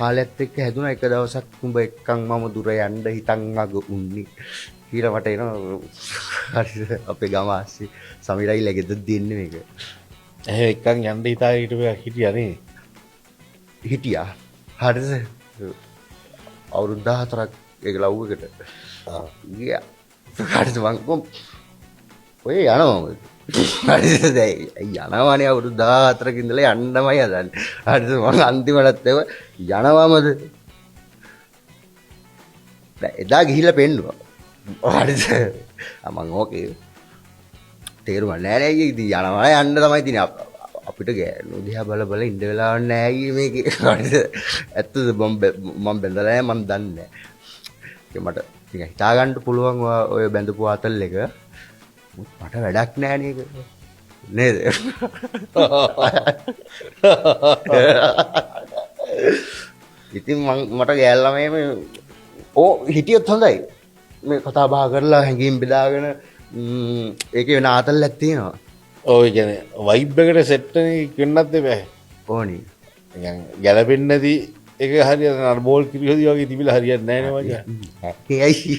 කාලයත් එක්ක හැදුනා. එක දවසක් උඹ එක්කන් මම දුර යන්න හිතන් අග උන්නේ කියලා මට එනවා. හරිද? අපේ ගම ආස්සේ සමීරයිලා ගෙදර දෙන්නේ මේක. එහෙම එක්කන් යන්න හිතාගෙන හිටපු එකක් හිටියා නේ. හිටියා. හරිද? අවුරුදු 14ක් ඒක ලව් එකට. ගියා. හරිද? මං කොම් ඔය යනවා. හරිද? දැන් යනවානේ, අවුරුදු 14ක ඉඳලා යන්නමයි හදන්නේ. හරිද? මං අන්තිමටත් ඒව යනවමද? දැන් එදා ගිහිල්ලා පෙන්නුවා. හරිද? මං ඕකේ තේරුම් නෑ නෑ අයියේ, ඉතින් යනවා යන්න තමයි තියෙන්නේ. අපිට ගෑනු දිහා බල බල ඉන්න වෙලාවක් නෑ අයියේ මේකේ. හරිද? ඇත්තද? මං බැඳලා නෑ, මං දන්නේ නෑ. ඒක මට නිකන් හිතා ගන්න පුළුවන් ඔය බැඳපු ආතල් එක. මට වැඩක් නෑ නේද? නේද? ඉතින් මං මට ගෑල් ළමයි මේ ඕ හිටියොත් හොඳයි. මේ කතා බහ කරලා හැංගීම් බෙදාගෙන ඒකේ වෙන ආතල්ලක් තියෙනවා. ඔව්, ඒ කියන්නේ වයිබ් එකට සෙට් වෙන එක වෙන්නත් එපා. ඕනි. ඒ කියන්නේ ගැලපෙන්නේ නැති එක හරියට අර බෝල් කිරිහොදි වගේ තිබිලා හරියන්නේ නෑ නේ මචං. ඒයි.